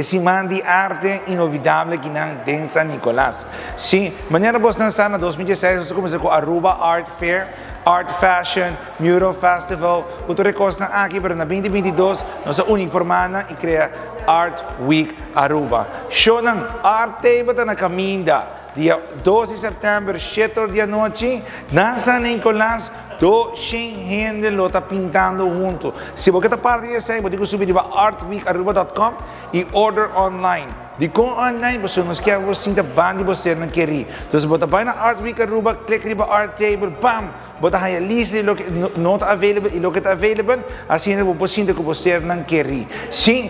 E siman di arte inolvidable akinan den San Nicolas. Si, manera bosnan sa na 2016 nos a kuminsá ku Aruba Art Fair, Art Fashion, Mural Festival, ku tur e kosnan aki, pero na 2022 nos a uniformá nan i krea Art Week Aruba. Shownan Art Table ta na kaminda dia 2 di sèptèmber 7 or di anochi na San Nicolas. 200 hende lo ta pintando hunto. Si bo ke ta parti di esei, bo tin ku subi riba artweekaruba.com i order online. Dikon online? Pasobra nos kier bo sinta ban di bo sernan kerí. Entonces bo ta bai na Art Week Aruba, klik riba Art Table, bam! Bo ta haña lista di loke no ta available i loke ta available, asina bo por sinta ku bo sernan kerí. Si,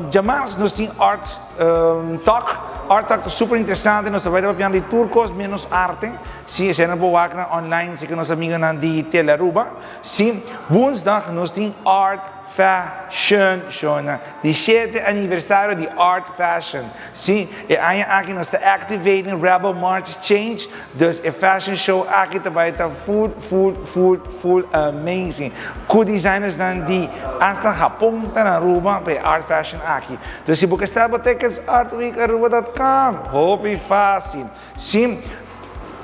djamas nos tin Art Talk. Art Talk ta super interesante, nos ta bai ta papiando di tur kos menos arte. Si, esei nan por wak nan online, si ku nos amigonan di Tele Aruba. Si, woensdag nos tin Art Fashion Show na di shete aniversario di Art Fashion. Si, e aña aki nos ta activating Rebel March Change, dus e fashion show aki ta bai ta full, full, full, full amazing. Ku designersnan di hasta Japon ta na Aruba pa e Art Fashion aki. Dus si bo ke sta bo tickets, artweekaruba.com. Hopi fácil. Si,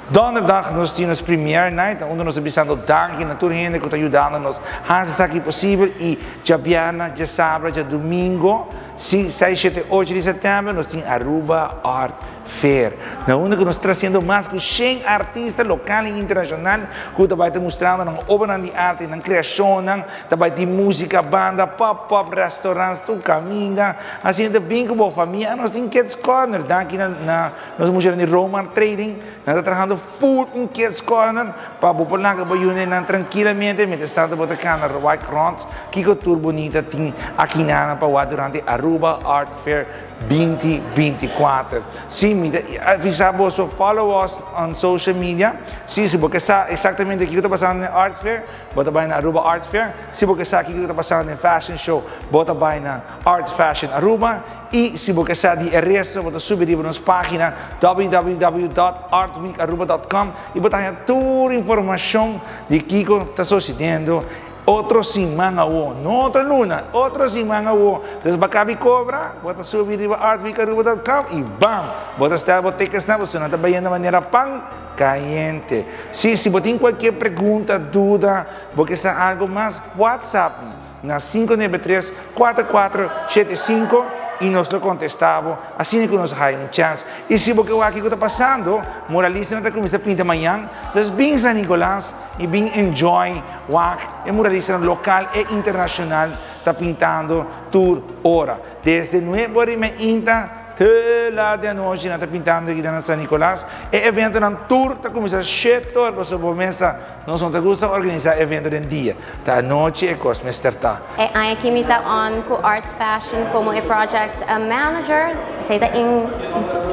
donderdag nos tin nos premiere night, unda nos ta bisando danki na tur hende ku ta yudando nos hasi esaki posibel i djabièrnè, djasabra, djadumingo, si, 6, 7, 8 di sèptèmber nos tin Aruba Art Fair, na unda ku nos trasiendo mas ku 100 artista lokal i internashonal ku ta bai ta mustrando nan obranan di arte, nan kreashonnan, ta bai tin músika, banda, pop-up, restaurants, tur kaminda. Asina ta bin ku bo famia. Nos tin Kids Corner, danki na nos muchanan di Romar Trading, nan ta trahando full un Kids Corner pa bo por laga bo yunenan trankilamente mientras tanto bo ta kana wak rond kiko tur bunita tin akinanan pa wak durante Aruba Art Fair 2024. Si, mi ta avisa boso follow us on social media. Si, si bo ke sa exactamente kiko ta pasando den Art Fair, bo ta bai na Aruba Art Fair. Si bo ke sa kiko ta pasando den Fashion Show, bo ta bai na Art Fashion Aruba. I si bo ke sa di e resto, bo ta subi riba nos página www.artweekaruba.com i bo ta haña tur informashon di kiko ta sosediendo otro siman awo, no otro luna, otro siman awo. Entonces bo kabi kobra, bo ta subi riba artweekaruba.com i bam! Bo ta stel bo ticketsnan, pasobra nan ta bayendo manera pan kayente. Si, si bo tin kualkier pregunta, duda, bo ke sa algu mas, WhatsApp mi na 593 4475 i nos lo kontestá bo asina ku nos haya un chèns. I si bo ke wak kiko ta pasando, muralistanan ta kuminsá pinta mañan, dus bin San Nicolas i bin enjoy wak e muralistanan lokal e internashonal ta pintando tur ora. Desde nuebe ora i meinta te laat di anochi nan ta pintando aki na San Nicolas. E eventonan tur ta kuminsá shete ora pasobra bo mesa nos no ta gusta organisá evento den dia, ta anochi e kos mester ta. E aña aki mi ta on ku Art Fashion komo e project manager. Esei ta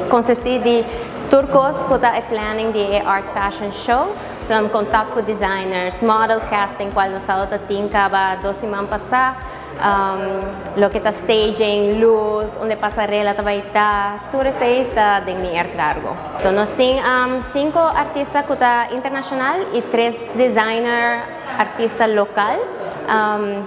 konsistí di tur kos ku ta e planning di e Art Fashion Show. Kontak ku designers, model casting kual nos tabata tin kaba dos siman pasá. Loke ta staging, luz, unda e pasarela ta bai ta, tur esei ta den mi erkargo. Nos tin sinku artista ku ta internashonal i tres designer artista lokal.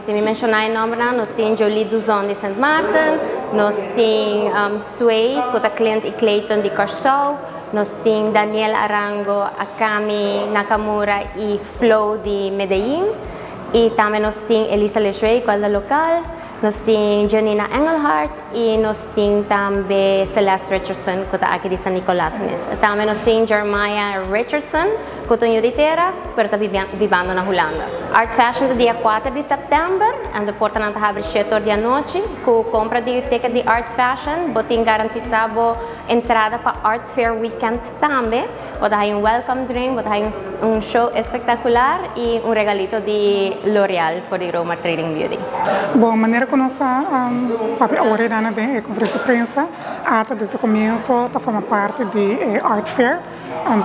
Si mi menshoná e nòmbernan, nos tin Jolie Duzon di Sint Maarten, nos tin Sway ku ta Clint i Clayton di Kòrsou, nos tin Daniel Arango, Akami Nakamura i Flo di Medellin. I tambe nos tin Elisa Lejuey cual ta local, nos tin Janina Engelhardt y nos tin tambe Celeste Richardson cu ta aki di San Nicolas mes. Tambe nos tin Jeremiah Richardson cu ta un yu di tera pero ta bibando na Hulanda. Art Fashion ta dia 4 di september en de portanan ta habri 7 or di anochi. Cu compra di ticket di Art Fashion bo tin garantisa bo entrada pa Art Fair Weekend tambe. Bo ta haña un welcome drink, bo ta haña un show espectacular y un regalito di L'Oreal for di Roma Trading Beauty. Bon, manera cu nos a papia awor e dana den e conferencia di prensa, ata desde comienzo ta forma parti di e Art Fair.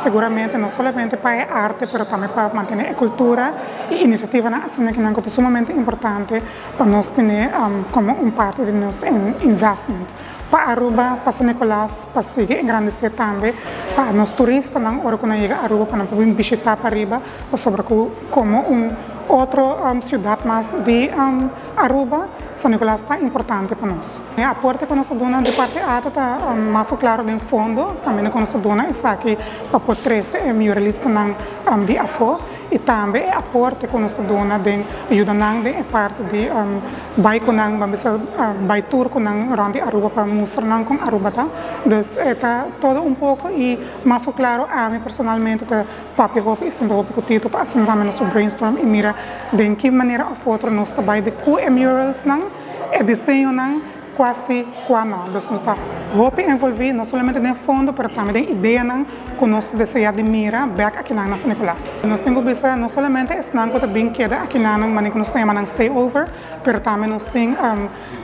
Seguramente no solamente pa e arte, pero tambe pa mantene e cultura y iniciativanan asina kinan cu ta sumamente importante pa nos tene como un parti di nos investment. Pa Aruba, pa San Nicolas, pa sigui engrandesé tambe pa nos turistanan ora ku nan yega Aruba pa nan por bin bishitá pariba pasobra ku komo un otro siudat mas di Aruba. San Nicolas ta importante pa nos. E aporte cu nos ta duna di parti ATA ta mas cu claro den fondo, caminda cu nos ta duna esaki pa por trece e muralistanan di afo y tambe e aporte cu nos ta duna den yuda nan den e parti di bay cu nan, ban bisa bay tour cu nan rond di Aruba pa mustra nan con Aruba ta. Dus e ta todo un poco y mas cu claro ami personalmente ta papia hopi y sinta hopi cu Tito pa asina tambe nos por brainstorm y mira den ki manera of otro nos ta bay di cu e muralsnan, e diseñonan, cua si, cua no. Dus nos ta hopi envolvi no solamente den fondo pero tambe den ideanan cu nos ta desea di mira bek akinan na San Nicolas. Nos tin cu bisa no solamente esnan cu ta bin keda akinanan manera cu nos ta yama nan stay over, pero tambe nos tin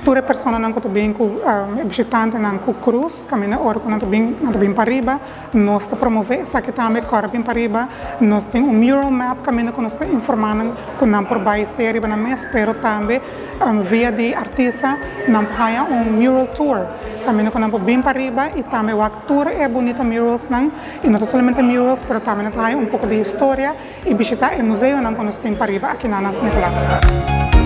tur e personanan cu ta bin cu e bishitantenan cu cruz caminda ora cu nan ta bin nan ta bin pariba. Nos ta promove esaki tambe kòrda bin pariba. Nos tin un mural map kaminda ku nos ta informá nan ku nan por bai sea riba nan mes, pero tambe via di artista nan por haña un mural tour kaminda ku nan por bin pariba i tambe wak tur e bunita muralsnan. I no ta solamente murals, pero tambe nan ta haña un poko di historia i bishitá e museonan ku nos tin pariba aki na San Nicolas.